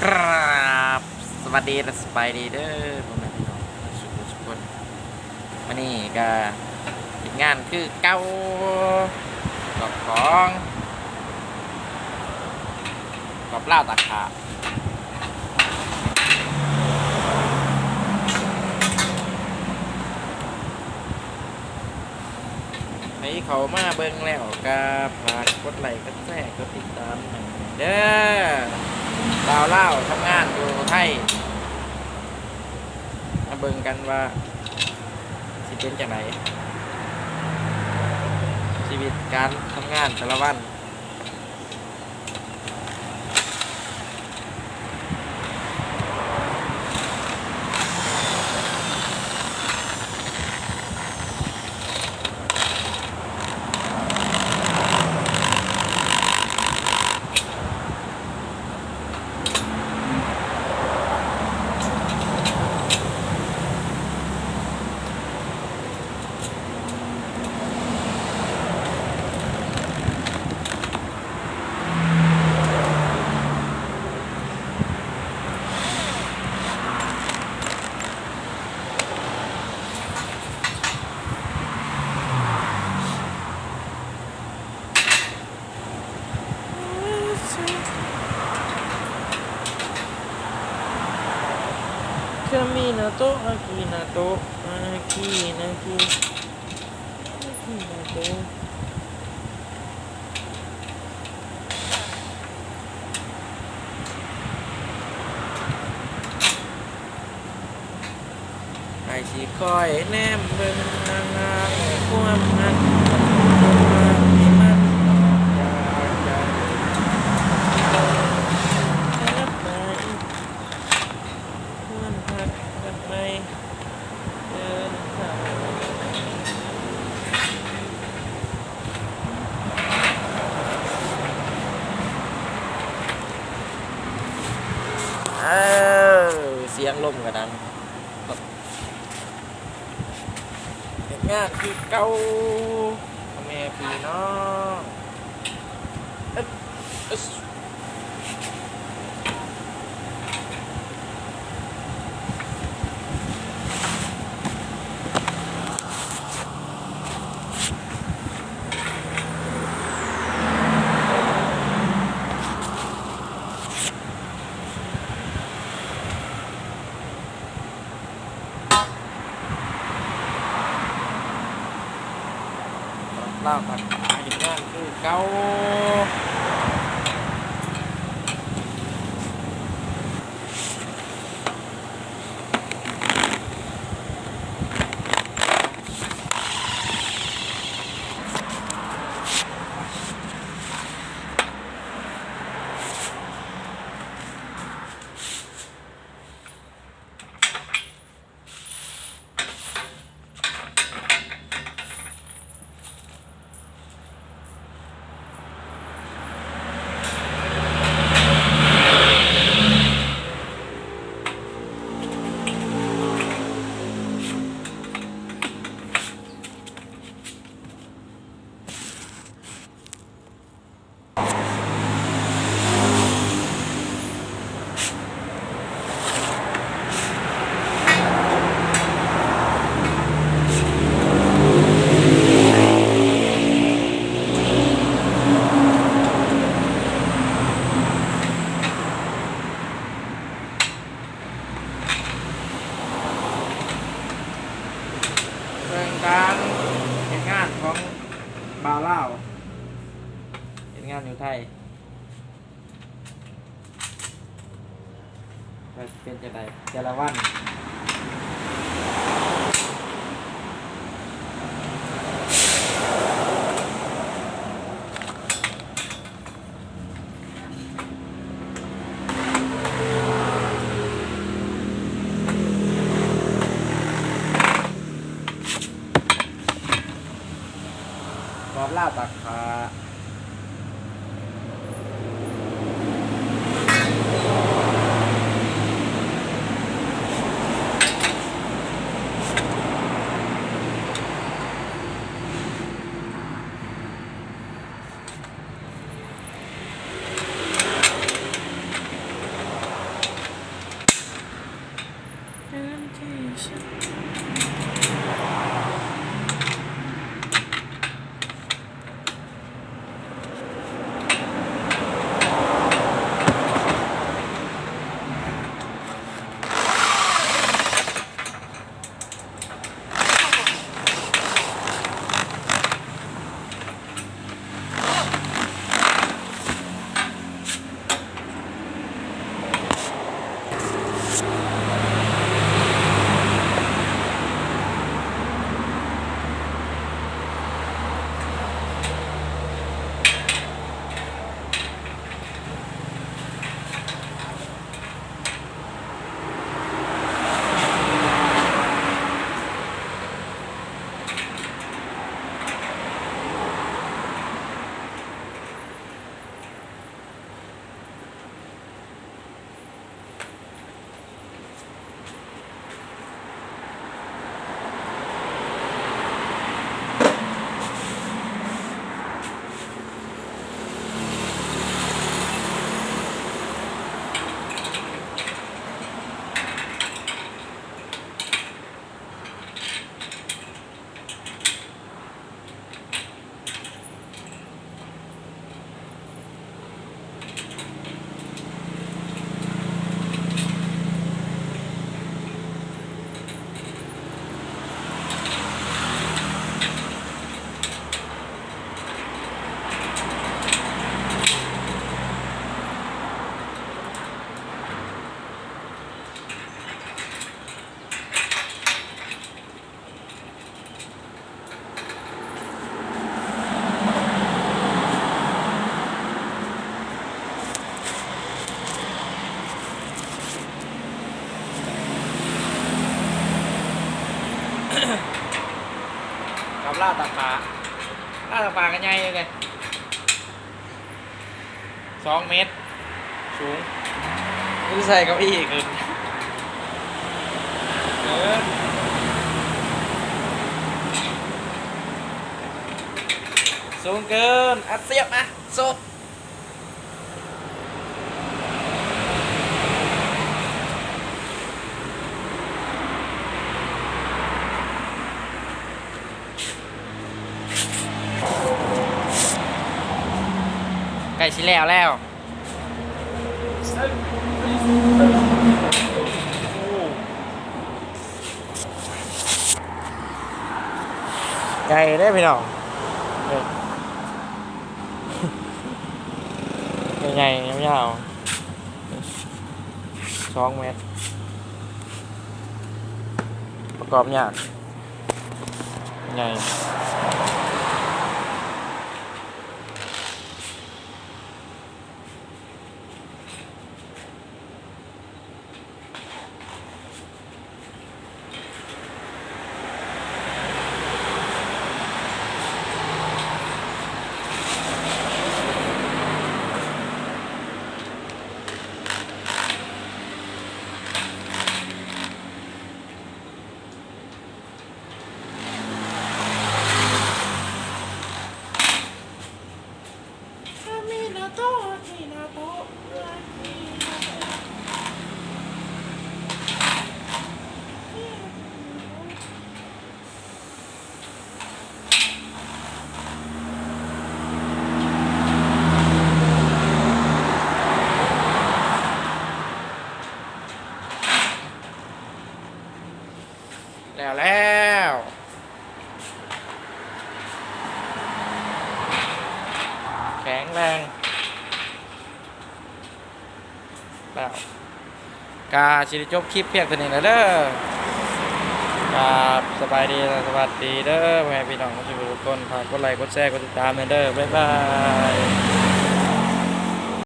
ກາບສະຫວັດດີ ແລະ ສະບາຍດີເດີ ພໍ່ແມ່ພີ່ນ້ອງສຸກຄົນ. ມື້ນີ້ກະເຮັດງານຄືເກົ່າ ກອບຂອງ ກອບລາວຕາຂາ. ໃຜເຂົ້າມາເບິ່ງແລ້ວກະຝາກກົດໄລ້ ກົດແຊ ກົດຕິດຕາມໃຫ້ແດ່ເດີ. ບ່າວລາວທຳງານຢູ່ໄທ ມາເບິ່ງກັນວ່າຊິເປັນຈັ່ງໃດ ຊີວິດການທຳງານແຕ່ລະວັນ. カミナト、アキナト、アキナキ、アキナト。 ໃຜຊິຄອຍແນມເບິ່ງ ຄວາມຮັກທີ່ມັນອອກຈາກໃຈ ແບບໃໝ ຄວາມຮັກແບບໃໝ ເດີນທາງ. ເອີ ສຽງລົມກະດັງ. ເຮັດງານຄືເກົ່າ ພໍ່ແມ່ພີ່ນ້ອງ. ເອີ ເອີ. ລາວກໍເຮັດງານຄືເກົ່າ. ເບິ່ງການເຮັດງານຂອງບ່າວລາວ ເຮັດງານຢູ່ໄທ ວ່າຊິເປັນຈັ່ງໃດແຕ່ລະວັນ. ກອບລາວຕາຂາ. ເ ປາກະໃຫຍ່ເລີຍ ສອງເມັດສູງ. ຄືໃສ່ເກົ້າອີ້ຂຶ້ນ ເອີ ສູງເກີນ. ອັດສຽບມາ ສົດ. ໃກ້ຊິແລ້ວແລ້ວ. ໃຫຍ່ເດ້ພີ່ນ້ອງ ເອີ ໃຫຍ່ໆ ຍາວໆ ສອງແມັດ ປະກອບຍາກ ໃຫຍ່. ແລ້ວແລ້ວ ແຂງແຮງແລ້ວ. ກະຊິໄດ້ຈົບຄລິບພຽງເທົ່ານີ້ແຫຼະເດີ. ກະສະບາຍດີ ແລະ ສະຫວັດດີເດີ ພໍ່ແມ່ພີ່ນ້ອງທຸກຄົນ. ຝາກກົດໄລ ກົດແຊ ກົດຕິດຕາມແດ່ເດີ. ບາຍບາຍ.